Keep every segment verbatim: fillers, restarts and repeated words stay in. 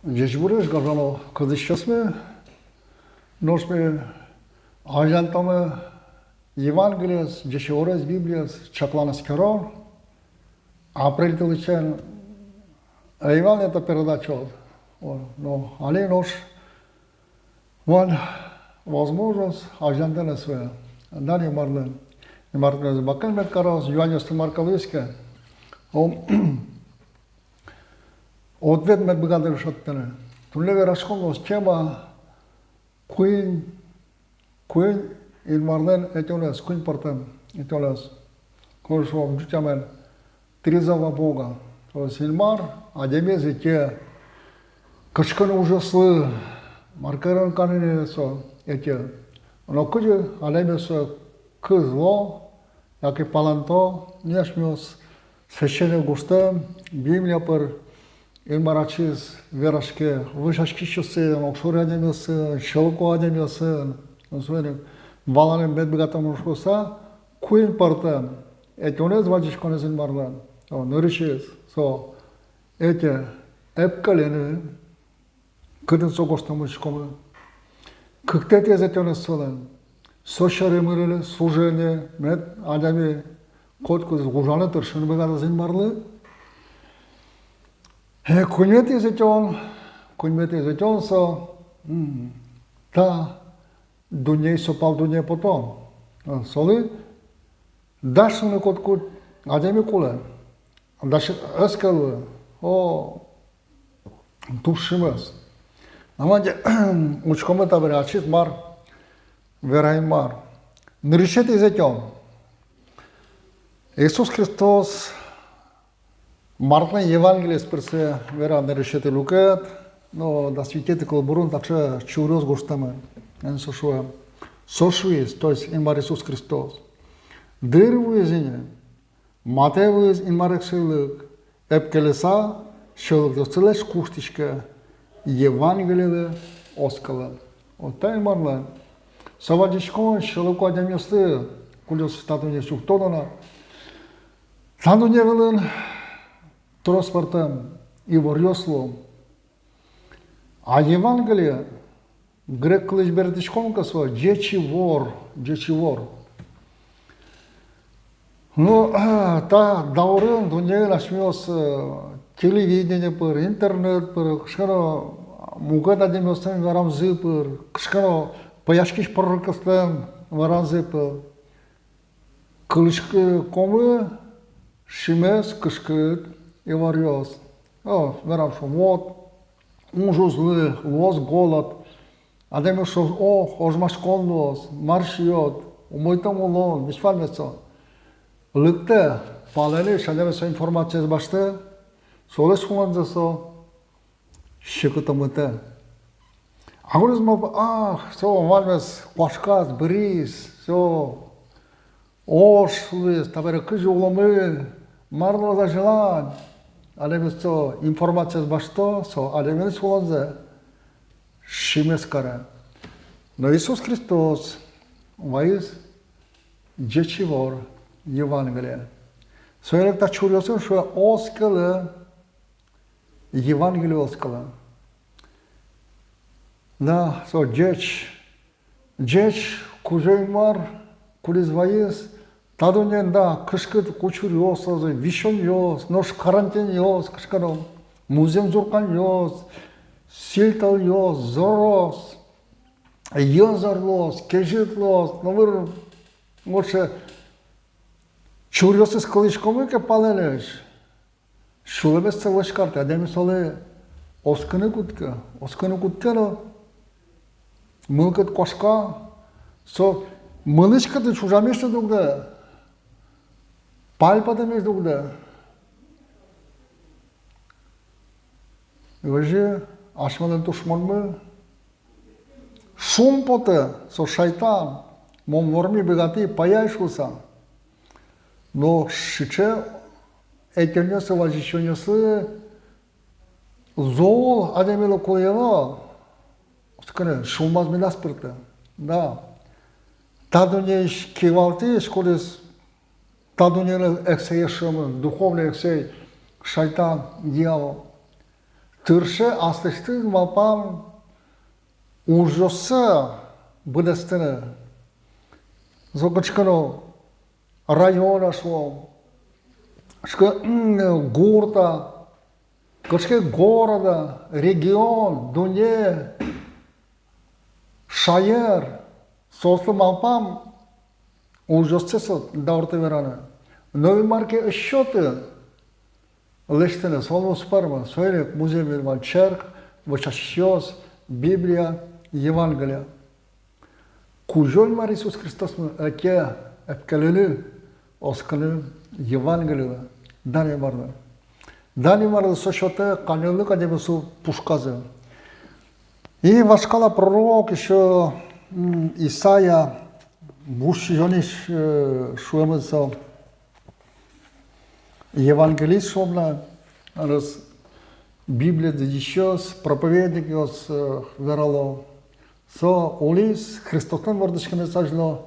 Ӟечбуресь, гажано кылзӥсьёсмы. Нош ми азьлантомы Евангелиез, Ӟеч Иворез, Библиез чаклан эскерон. Апрель толэзьысен ӧй вал ни та передачаос. О, но али нош вань возможность азьлантыны сое. Дан Инмарлы. Инмар тӥледыз бакель мед кароз, юанъёсты мар ке луиз ке, о, ответ мед быгатоно шедьтыны. Туннэ вераськон луоз тема: куинь, куинь Инмарлэн ӧтёнэз, куинь пӧртэм ӧтёнэз. Кызьы шуом ӟуч сямен, тризового Бога. То есть Инмар адямиез ӧте, кыӵе ке но ужъёслы, мар карыны кулэ, со ӧте. Но кызьы адямиез сое кылзо, яке палэнто, асьмеос священной гожтэм, Библия пыр Инмар ачиз вераське вӧсяськисьёсын, огшоры адямиосын, сьӧлыко адямиосын, соин ик валаны мед быгатомы шуыса, куинь пӧртэм ӧтёнэз, вазиськонэз Инмарлэн. О, нырысез, со ӧте ӧпкелыны, кытын со гожтэмын, учкомы. Кыктэтӥез ӧтёнэз солэн: со сьӧры мынӥсь служение, мед адями котькудӥз ужаны, тыршыны быгатоз Инмарлы. Э, куинетӥез ӧтён, куинетӥез ӧтён со, м, та дуннеысь со пал дуннее пото. А, солы дась луыны котькуд адями кулэ. Дась ӧз ке луы, о, туж шимес. Но ваньзэ учкомы табере, ачиз мар вера Инмар. Нырысетӥез ӧтён. Иисус Христос Марклэн Евангелиез пыр сое вера, нырысетӥ люкет, но дас витетӥ кылбурын таӵе чуръёс гожтэмын. Эн со шуэ. Со шуиз, то есть Инмар Иисус Христос: дыр вуиз ини, матэ вуиз Инмар Эксэйлык, ӧпкелыса, сьӧлыкъёсызлэсь куштӥське, Евангелилы оскелэ. Вот та Инмарлэн. Со вазиськон сьӧлыко адямиослы, кудъёсыз та дуннеысь уг тодо на. Та дунне вылын трос пӧртэм иворъёс луо. А Евангелие грек кылысь берыктӥськом ке, со ӟеч ивор, ӟеч ивор. Ну, та даурын дуннеын асьмеос, э, телевидение пыр, интернет пыр, кыӵе ке но мукет адямиослэн верамзы пыр, кыӵе ке но пӧяськись пророкъёслэн верамзы пыр кылӥськомы шимес кышкыт иворъёс. О, верам, шуом, вот, уж уз луы, луоз голод. Адямиос шуо: о, ожмаськон луоз, мар сиёд, умойтэм улон, весь ваньмыз со. Лыктэ палэнысь, адямиос со информациез басьтэ, солэсь улонзэ со секытомытэ. А кудӥз малпа: ах, со ваньмыз куашказ, быриз, со ож луиз, табере кызьы уломы, мар луоз азьлань. Адямиос со информациез басьто, со адямилэсь улонзэ шимес каре. Но Иисус Христос ваиз ӟеч ивор, Евангелие. Соин ик та чуръёсын шуэ: оскелэ, Евангелие оскелэ. Да, со ӟеч, ӟеч Кузё-Инмар, кудӥз ваиз та дуннеын, да, кышкыт учыръёс луозы, висёнъёс, нош карантинъёс, кышкано музъем зурканъёс, сильтӧлъёс, зоръёс, йӧзор луоз, кезьыт луоз, номыр, вот сыӵе чуръёсыз кылӥськомы ке палэнысь, сюлэмез со вӧсь каре, адями солы оскыны кутске, оскыны кутске но, мылкыд куашка, со мынӥськытысь ужамез но дугдэ, пальпотэмез дугдэ. Озьы асьмелэн тушмонмы шумпотэ, со шайтан, мон вормӥ, быгатӥ, пӧяй шуыса. Но сыӵе ӧтёнъёслы, вазисьёнъёслы зол адямилы кулэ ӧвӧл. Оскыны, сюлмаз медаз пырты. Да. Та дуннеысь кивалтӥсь, кудӥз та дуннелэн эксэйез шуэмын, духовной эксэй, шайтан, дьявол. тырше аслэсьтыз малпам ужъёссэ быдэстыны. Со кыӵе ке но районэ шуом, кыӵе ке, м, гуртэ, кыӵе ке городэ, регион, дунне, шаер, соослы малпам ужъёссэ со дауртэ вераны. Но Инмар ке ӧз сёты лэсьтыны, солы уз пӧрмы. Соин ик музъем вылын вань черк, вӧсяськисьёс, Библия, Евангелие. Кузё-Инмар Иисус Христосмы ӧте ӧпкелыны, оскыны Евангелилы. Дан Инмарлы. Дан Инмарлы, со сётэ каньыллык адямиослы пушказы. И вашкала пророк ещё, м, Исаия, вуж сӥзёнысь, э, шуэмын со, евангелист шуом на, раз Библия лыдӟисьёс, проповедникъёс, э, верало. Со улӥз Христослэн вордӥськемез азьло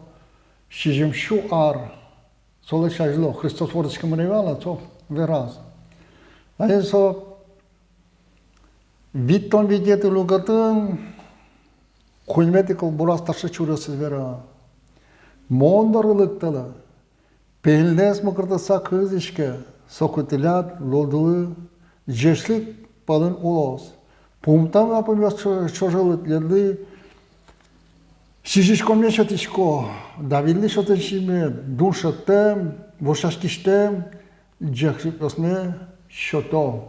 сизьым сю ар. Солэсь азьло, Христос вордӥськемын ӧй вал на, со вераз. Али со витьтон витетӥ люкетын куиньметӥ кылбураз таӵе чуръёсыз вера: «Мон доры лыктэлэ, пельдэс мыкыртыса кылзӥське, соку тӥляд лулдылы ӟечлык пӧлын улоз. Пумтэм вапумъёс чо-, ӵоже тӥледлы сӥзиськонме сётӥсько, Давидлы сётӥськемме, дун шедьтэм, вӧсяськисьтэм ӟечлыкъёсме сёто».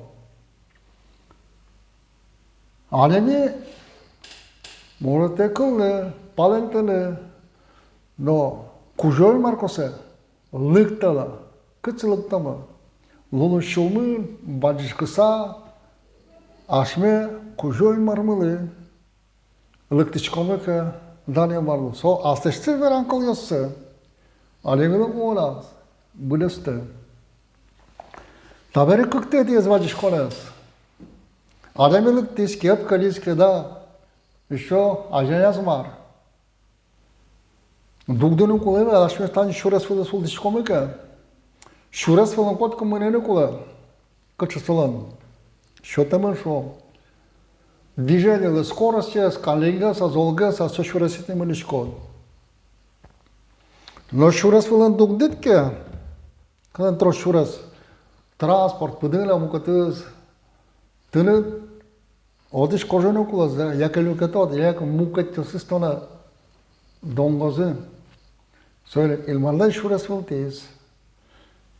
Адями может ӧй кыллы палэнтыны, но Кузё-Инмар косэ, лыктэлэ. Кытчы лыктомы? Лулын-сюлмын вазиськыса, асьме Кузё-Инмармылы лыктӥськомы ке, дан Инмарлы, со аслэсьтыз верам кылъёссэ адямилы улоназ быдэстэ. Табере кыктэтӥез вазиськонэз. Адями лыктӥз ке, ӧпкелиз ке, да, ещё азьланяз мар. Дугдыны кулэ ӧвӧл, асьмеос тани сюрес вылэ султӥськомы ке, сюрес вылын котьку мыныны кулэ. Кыӵе солэн сётэмын, шуом, движенилэн скоростез, каллен гес-а, зол гес-а, со сюресэтӥ мынӥськод. Но сюрес вылын дугдӥд ке, кытын трос сюрес, транспорт, пыдын-а, мукетыз, тыныд отысь кожыны кулэ, яке люкетод, яке мукетъёсыз тонэ донгозы. Соин Инмарлэн сюрес вылтӥз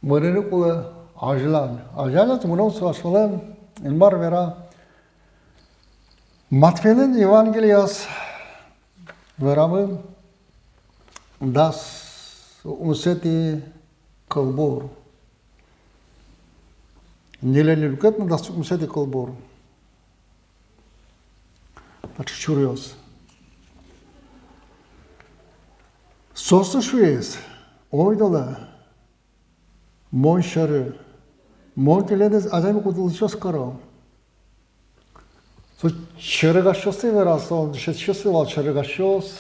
мыныны кулэ азьлань. Азьланьысь мыном со асьмелэн, Инмар вера. Матфейлэн Евангелияз верамын дас укмысэтӥ кылбур. Ньылетӥ люкет но дас укмысэтӥ кылбур. Таӵе чуръёс. Соослы шуиз: «Ойдолэ, Мон сьӧры, Мон тӥледыз адями кутылӥсьёс каро». Со чорыгасьёссэ вераз, солэн дышетскисьёсыз вал чорыгасьёс.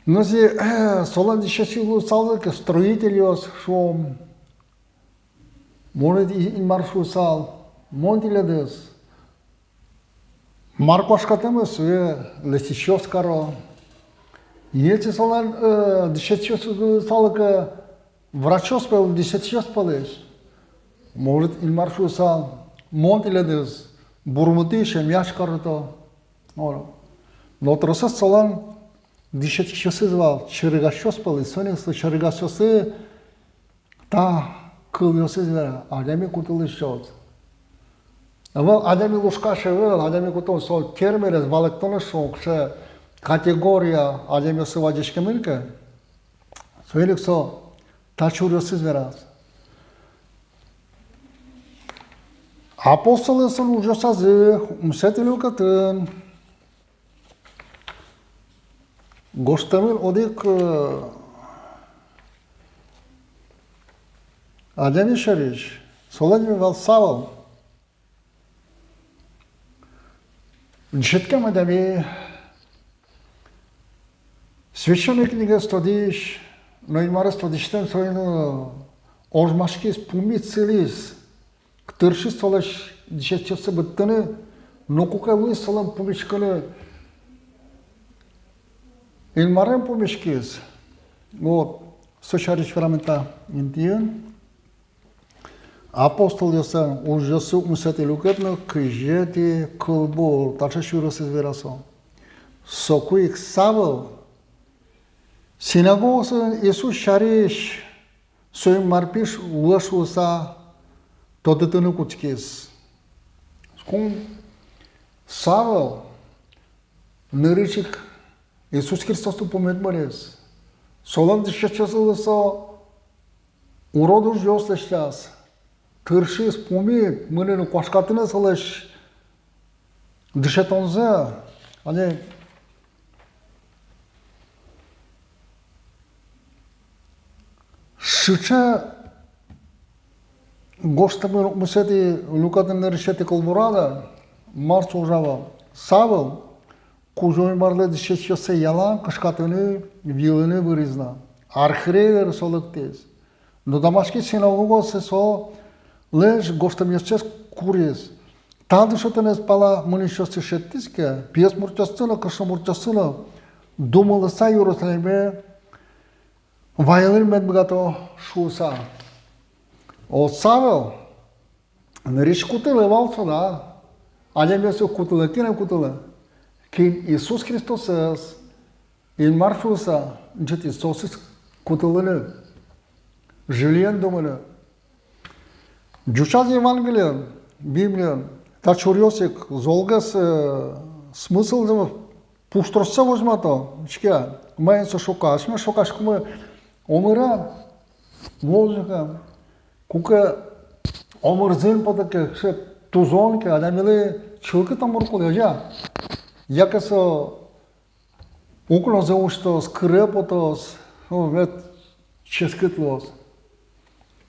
Но со, э, солэн дышетскисьёсыз луысал ке, строительёс, шуом. Может, И-, Инмар шуысал: «Мон тӥледыз мар куашкатэмез, сое лэсьтӥсьёс каро». Если солэн, э, дышетскисьёсыз луысал ке врачъёс пӧлысь, дышетскисьёс пӧлысь, может, Инмар шуысал: «Мон тӥледыз бурмытӥсь эмъясь каро». О. Но тросэз солэн дышетскисьёсыз вал чорыгасьёс пӧлысь, соин ик со чорыгасьёслы та кылъёсыз вера: адями кутылӥсьёс. Ӧвӧл, адями лушкась ӧвӧл, адями кутон, со терминэз валэктон, шуом, кыӵе категория адямиослы вазиськемын ке, соин ик со та чуръёсыз вераз. Апостолъёслэн ужъёсазы, укмысэтӥ люкетын, гожтэмын одӥг, э, адями сярысь, солэн нимыз вал Савл. Дышетскем адями, священной книгаез тодӥсь, но Инмарез тодӥсьтэм, соин, э, ожмаськиз, пумит сылӥз, тыршиз солэсь дышетскисьёссэ быдтыны, но куке луиз солэн пумиськыны, Инмарен пумиськиз. Вот, со сярысь верамын та интыын. Апостолъёслэн ужъёссы, укмысэтӥ люкет но кызетӥ кылбур, таӵе сюресэз вера со. Соку ик Савл синагогаосын Иисус сярысь, со Инмар пи луэ шуыса, тодытыны кутскиз. Соку Савл нырысь ик Иисус Христослы пумит мынӥз. Солэн дышетскисьёсызлы со урод ужъёс лэсьтӥз, тыршиз пумит мыныны, куашкатыны солэсь дышетонзэ, али сыӵе гожтэмын укмысэтӥ люкетын нырысетӥ кылбурады, мар со ужа вал. Савл Кузё-Инмарлы дышетскисьёссэ ялан кышкатыны, виылыны выриз на. Архиерей доры со лыктӥз. Но Дамаскысь синагогаосы солэсь гожтэмъёссэ куриз. Та дышетонэз пала мынӥсьёсты шедьтӥз ке, пиосмуртъёсты но, кышномуртъёсты но думылыса Иерусалиме вайылыны мед быгато шуыса. О, Савл нырысь кутылэ вал со, да. Адямиос кутылэ, кин ӧй кутылы? Кин Иисус Христосэз Инмар шуыса дышетӥз, соосыз кутылыны, жильыен думыны. Ӟучаз Евангелиын, Библиын та чуръёс ик золгес, э, смыслзэ, пуштроссэ возьмато, учке, маин со шока. Асьме шокаськомы омырен, воздухен, куке омыр зын потэ ке, кыӵе тузон ке, адямилы чылкыт омыр кулэ, озьы-а? Яке со укнозэ усьтоз, кыре потоз, ну, мед ческыт луоз.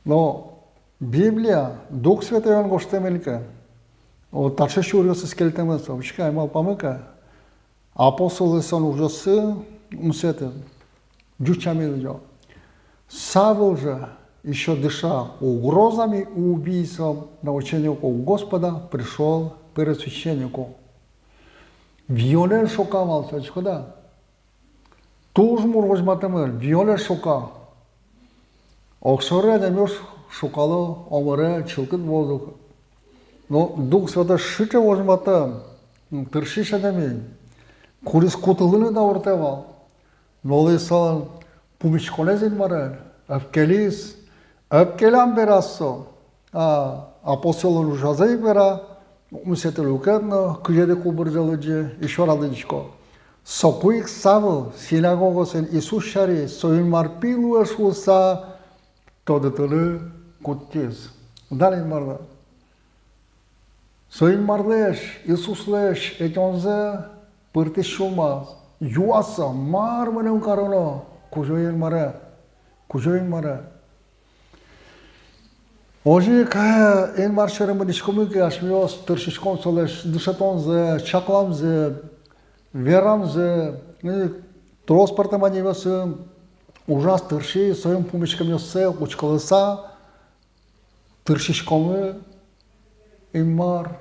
Но Библия, Дух Святойён гожтэмын ке, о, таӵе чуръёсыз кельтэмын со, учке ай, малпамы ке, Апостолъёслэн ужъёссы, укмысэтӥ, ӟуч сямен лыдӟо. Савл же, ещё дыша угрозами и убийством на учеников Господа, пришёл к первосвященнику. Виёнэн шока вал со, учкоды-а? Туж мур возьматэмын, виёнэн шока. Огшоры адямиос шокало омырен, чылкыт воздух. Но Дух Святой сыӵе возьматэ, тыршись адями, кудӥз кутылыны дауртэ вал. Но луиз солэн пумиськонэз Инмарен, ӧпкелиз, ӧпкелям бераз со. А апостолъёслэн ужазы ик вера, укмысэтӥ люкет но кызетӥ кылбурзэ лыдӟи, ещё раз лыдӟисько. Соку ик Савл синагогаосын Иисус сярысь, со Инмар пи луэ шуыса, тодытыны кутскиз. Дан Инмарлы. Со Инмарлэсь, Иисуслэсь ӧтёнзэ пыртӥз сюлмаз. Юаз со: мар мыным кароно, Кузё-Инмаре, Кузё-Инмаре. Озьы ик, э, Инмар сьӧры мынӥськомы ке, асьмеос тыршиськом солэсь дышетонзэ, чакламзэ, верамзэ, и трос пӧртэм адямиосын ужаз тыршись, соин пумиськемъёссэ учкылыса, тыршиськомы Инмарлэсь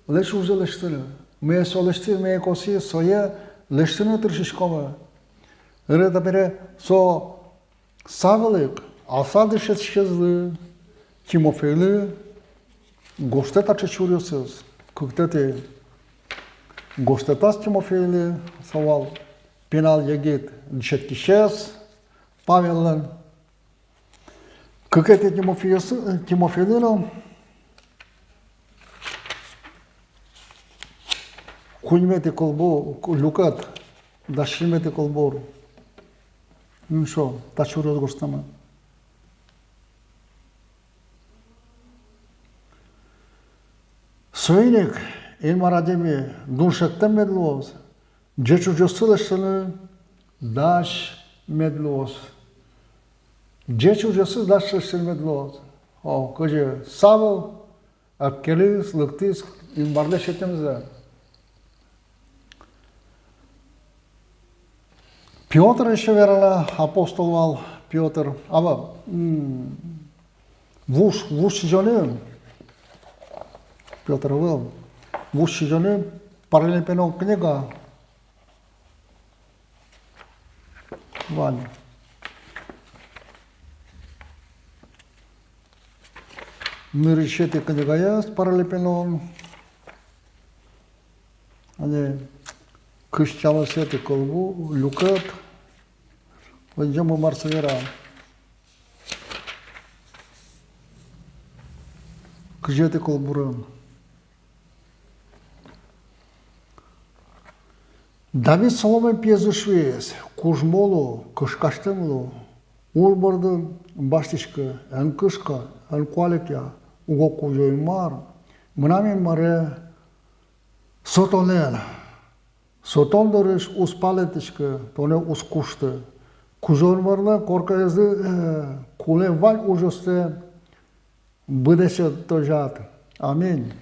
ужзэ лэсьтыны. Мае со лэсьтӥз, мае косӥз, сое лэсьтыны тыршиськомы. Ӧре табере со Савл ик аслаз дышетскисезлы, Тимофейлы гожтэ таӵе чуръёсыз. Кыктэтӥ гожтэтаз Тимофейлы, со вал пинал егит дышетскисез Павеллэн. Кыкетӥ Тимофейлы, Тимофейлы но, куиньметӥ кылбу-, люкет, дас сизьыметӥ кылбур. М, со, та чуръёс гожтэмын. Соин ик Инмар адями дун шедьтэм мед луоз, ӟеч ужъёсты лэсьтыны дась мед луоз. Ӟеч ужъёсты дась лэсьтыны мед луоз. О, кызьы Савл ӧпкелиз, лыктӥз Инмарлэсь ӧтемзэ. Пётр ещё верало, апостол вал Пётр. А вот, м, вуж, вуж сӥзёнын, Пётр ӧвӧл. Вуж Сӥзёнын Паралипоменон книга вань. Нырысетӥ книгаез Паралипоменон. Али кызь тямысетӥ кылбур, люкет. Ваньзэ мар со вера. Кызетӥ кылбурын. Давид Соломон пиезлы шуиз: кужмо лу, кышкасьтэм лу, уж бордын басьтӥськы, эн кышка, эн куалекъя, уго Кузё-Инмар, мынам Инмаре, со тонэн, со тон дорысь уз палэнтӥськы, тонэ уз кушты. Кузё-Инмарлэн коркаезлы, э, кулэм вань ужъёстэ быдэсъятозяд. Аминь.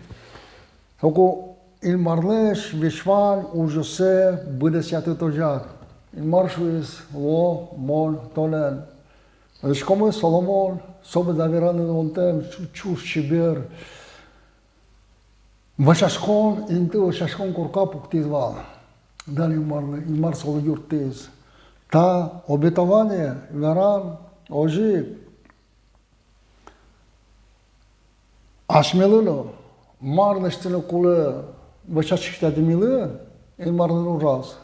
Соку Инмарлэсь весь вань ужъёссэ быдэсъятозяд. Инмар шуиз: луо мон тонэн. Эшшо мон Соломон, собере вераны луонтэм, чу-, ӵуж чебер. Вӧсяськон инты, вӧсяськон корка пуктӥз вал. Дан Инмарлы, Инмар солы юрттӥз. Та обетование веран озьы ик асьмелы но мар лэсьтыны кулэ вӧсяськисьтэм адямилы Инмарлэн ужаз,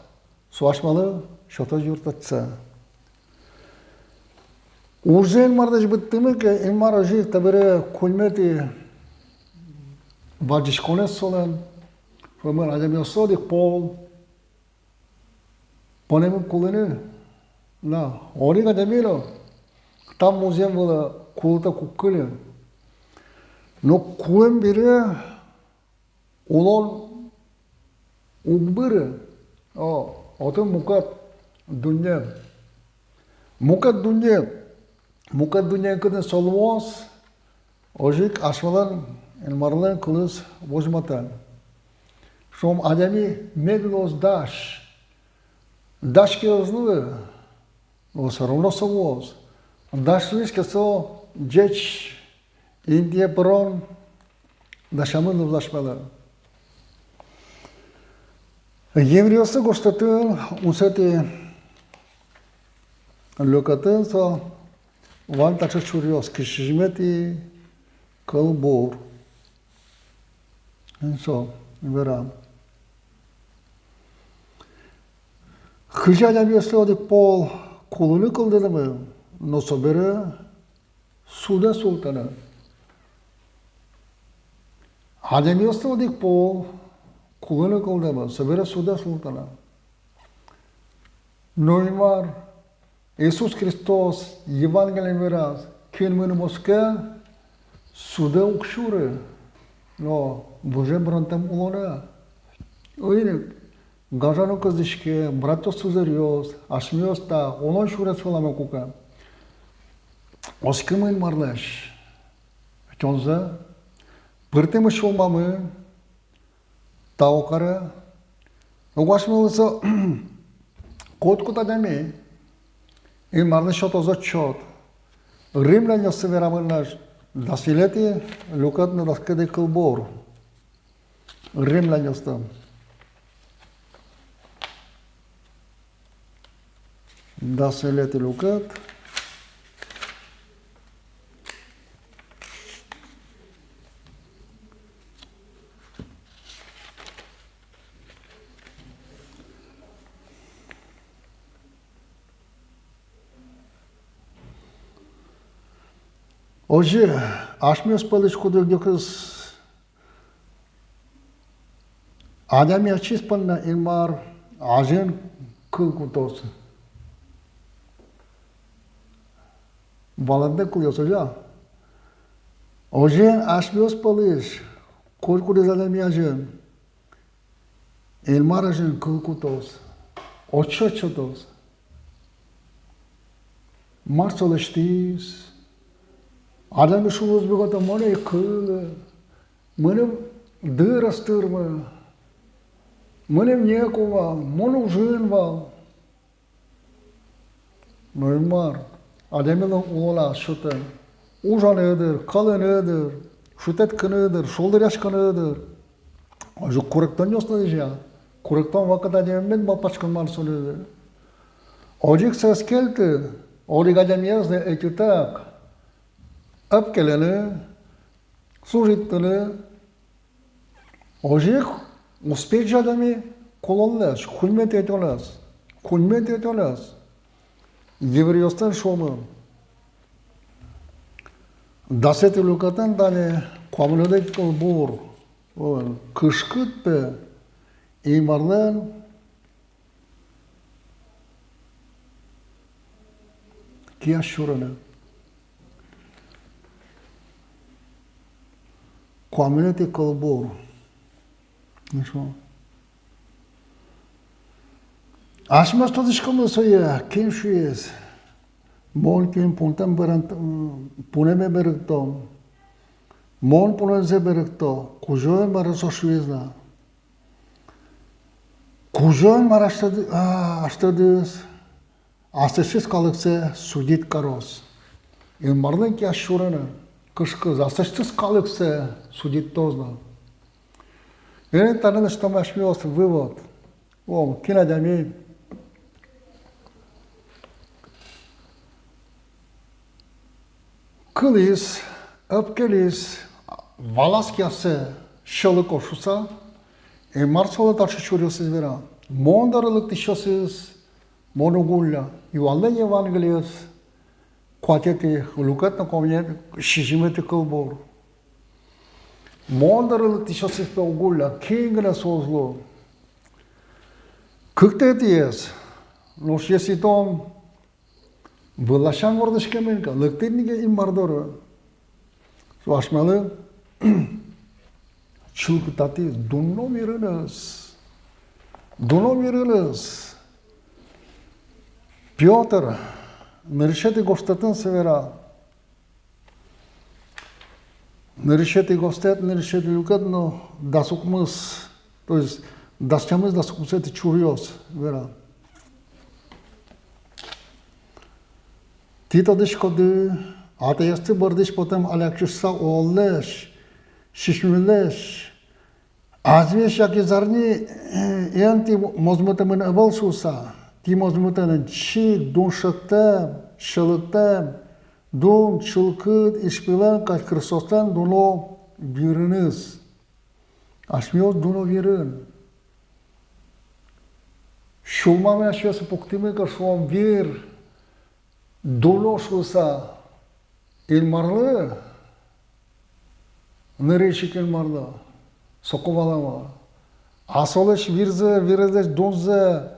со асьмелы сётоз юрттыса. Ужзэ Инмарлэсь быдтӥмы ке, Инмар озьы ик табере куиньметӥ вазиськонэз солэн, шуэмын, адямиослы одӥг пол понэмын кулыны. На, одӥг адями но та музъем вылэ кулытэ уг кыльы. Но кулэм бере улон уг быры, о, отын мукет дунне. Мукет дунне, мукет дуннеын кытын со луоз, озьы ик асьмелэн Инмарлэн кылыз возьматэ. Шуом, адями мед луоз дась. Дась ке ӧз луы, но всё равно со луоз. Дась луиз ке, со ӟеч интые пырон дасямын луоз асьмелы. Еврейёслы гожтэтын, укмысэтӥ люкетын со вань таӵе чуръёс, кызь сизьыметӥ кылбур. Ин со вера. Кызьы адямиослы одӥг пол кулыны кылдэмын, но собере судэ султэмын. Адямиослы одӥг пол кулыны кылдэмын, собере судэ султэмын. Но Инмар Иисус Христос Евангелиын вераз: кин мыным оске, судэ уг сюры, но выжем быронтэм улонэ. Озьы ик гажано кылзӥське, братъёс, сузэръёс, асьмеос та улон сюрес вылам куке оскимы Инмарлэсь ӧтёнзэ, пыртӥмы сюлмамы, тау каре. Уго асьмелы со котькуд адями Инмарлы сётоз отчёт. Римлянъёслы верамын на, дас ньылетӥ люкет но дас кыкетӥ кылбур. Римлянъёслы. Дас ньылетӥ люкет. Озьы, асьмеос пӧлысь кудӥз-кудӥз адями ачиз понна Инмар азьын кыл кутоз. Валантэ кулэ со, озьы-а? Озьы, асьмеос пӧлысь котькудӥз адями азьын Инмар азьын кыл кутоз, отчёт сётоз. Мар со лэсьтӥз? Адями шуыны уз быгаты: мон ӧй кылы, мыным дыр ӧз тырмы, мыным некуж вал, мон ужын вал. Но Инмар адямилэн улоназ сётэ ужаны дыр, кӧлыны дыр, шутэтскыны дыр, шулдыръяськыны дыр. Озьы куректонъёс но лэзья. Куректон вакытэ адями мед малпаськон мар со луэ. Озьы ик сое ӧз кельты, одӥг адямиез но ӧтьытэк ӧпкелены, служить карыны. Озьы ик успеч адями кулонлэсь, куиньметӥ ӧтёнэз, куиньметӥ ӧтёнэз. Еврейёслэн шуэмын. Дасэтӥ люкетын тани куамынэтӥ кылбур. Ой, кышкыт, пе, Инмарлэн кияз сюрыны. Куамынэтӥ кылбур. Ну что? Асьмеос тодӥськомы сое, кин шуиз: мон кин, пунтэм берыкто, пунэме берыкто, мон пунэмзэ берыкто, Кузё-Инмар со шуиз на. Кузё-Инмар асьтэды-, а, асьтэдыз, аслэсьтыз калыксэ судить кароз. Инмарлэн кияз сюрыны, кышкыт, аслэсьтыз калыксэ судить кароз на. Эн тани лэсьтом асьмеос вывод. О, кин адями кылӥз-валаз ке, ассэ сьӧлыко шуыса, Инмар солы таӵе чуръёсыз вера: мон доры лыктӥсьёсыз мон уг улля. Иоаннлэн Евангелиез, куатетӥ люкет но куамын сизьыметӥ кылбур. Мон доры лыктӥсьёсыз, пе, уг улля, кин гинэ со уз лу. Кыктэтӥез, нош если тон выласянь вордӥськемын ке, лыктӥд ни ке Инмар доры, со асьмелы чылкытатӥз дуно вирыныз. Дуно вирыныз. Пётр нырысетӥ гожтэтын сое вера. Нырысетӥ гожтэт, нырысетӥ люкет но дас укмыс, то есть дас тямыс, дас укмысэтӥ чуръёс вера. Тӥ тодӥськоды, атайёсты бордысь потэм алякчи шуыса улонлэсь, сисьмемлэсь, азвесь яке зарни, э, эн тӥ мозмытэмын ӧвӧл шуыса, тӥ мозмытэмын чик дуншӧктэм, сьӧлыктэм, дун, чылкыт, Испилэн кадь Христослэн дуно вирыныз. Асьмеос дуно вирын. Сюлмамы асьмеос пуктӥмы ке, шуом, вир дуно шуыса Инмарлы, нырысь ик Инмарлы, соку валамы. А солэсь вирзэ, вирезлэсь дунзэ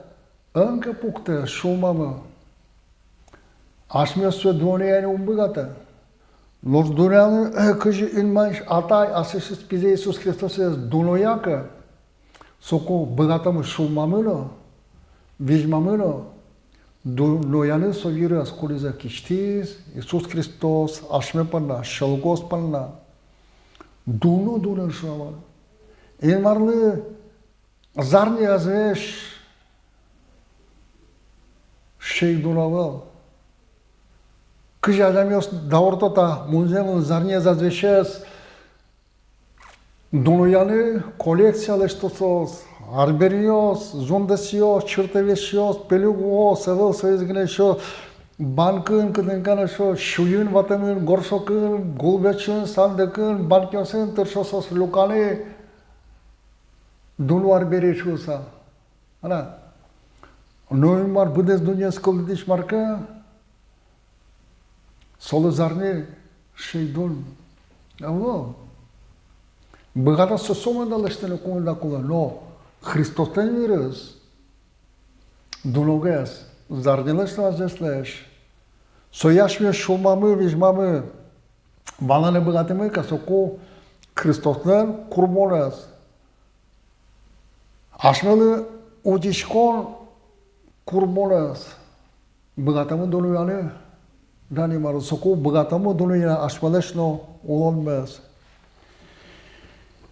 эн ке пуктэ сюлмамы, асьмеос сое дунояны ум быгатэ. Нош дунояны, э, кызьы Инмар Атай аслэсьтыз Пизэ Иисус Христосэз дуноя ке, соку быгатомы сюлмамы но, визьмамы но дунояны со вирез, кудӥзэ кисьтӥз Иисус Христос асьме понна, сьӧлыкоос понна. Дуно, дуно шуо вал. Инмарлы зарни азвесь сыӵе ик дуно ӧвӧл. Кызьы адямиос даурто та музъемын зарни азвесез дунояны, коллекция лэсьто соос, арбериос, зундэсъёс, чыртывесьёс, пелюгуос, ӧвӧл соиз гинэ ещё банкын, кытын ке но ещё сюйын ватэмын, горшокын, гулбечын, сандыкын, банкаосын тыршо соос люканы дуно арбери шуыса. Ана, но Инмар быдэс дуннеез кылдытӥсь мар ке, солы зарни сыӵе ик дун ӧвӧл. Быгатэ со сомында лэсьтыны, куиньда кулэ, но Христослэн вирез дуногес, зарнилэсь но азвесьлэсь. Сое асьмеос сюлмамы, визьмамы валаны быгатӥмы ке, соку Христослэн курбонэз, асьмелы утиськон курбонэз быгатомы дунояны, дан Инмарлы, соку быгатомы дунояны асьмелэсь но улонмес.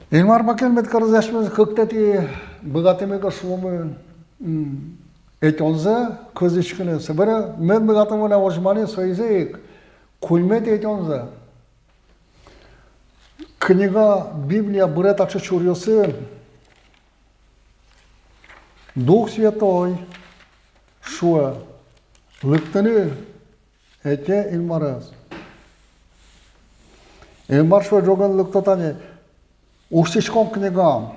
Инмар бакель мед кароз асьмеос кыктэтӥ, быгатӥмы ке, шуомы, м, ӧтёнзэ кылзӥськыны. Собере мед быгатомы на возьманы соизэ ик куиньметӥ ӧтёнзэ. Книга Библия быре таӵе чуръёсын: Дух Святой шуэ лыктыны ӧте Инмарез. Инмар шуэ: ӝоген лыкто. Тани усьтӥськом книга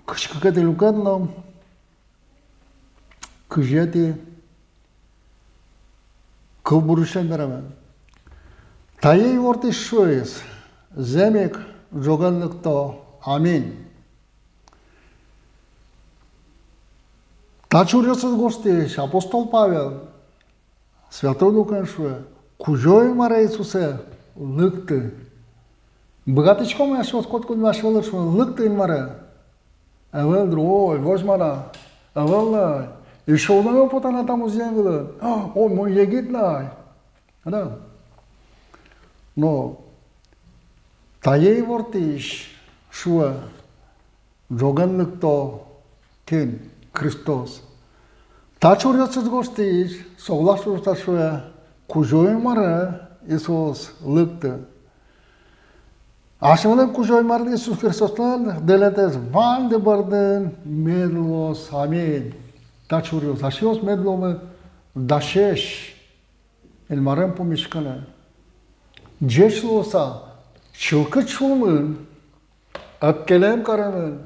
кызь кыкетӥ люкет но кызетӥ кылбурысен бере. Тае ивортӥсь шуиз: зэм ик, ӝоген лыкто. Аминь. Та чуръёсыз гожтӥсь апостол Павел Святой Духен шуэ: Кузё-Инмаре Иисусэ лыкты. Быгатӥськом-а асьмеос котькудӥз асьмелы шуыны: лыкты, Инмаре? Ӧвӧл дыр: ой, возьма на, ӧвӧл на, эшшо уд но потэ на та музъем вылын, ой, мон егит на. Ӧвӧл. Но тае ивортӥсь шуэ: ӝоген лыкто. Кин? Христос. Та чуръёсыз гожтӥсь, соглаш шуыса шуэ: Кузё-Инмаре Иисус лыкты. Асьмелэн Кузё-Инмарлэн Иисус Христослэн дэлетэз ваньды бордын мед луоз. Аминь. Та чуръёс, асьмеос мед луомы дасесь Инмарен пумиськыны. Ӟеч луыса, чылкыт сюлмын, ӧпкелем каремын,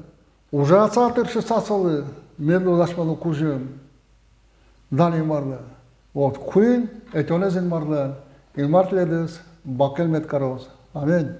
ужаса, тыршыса солы, мед луоз асьмелэн кузьым. Дан Инмарлы. Вот куинь ӧтёнэз Инмарлэн. Инмар тӥледыз бакель мед кароз. Аминь.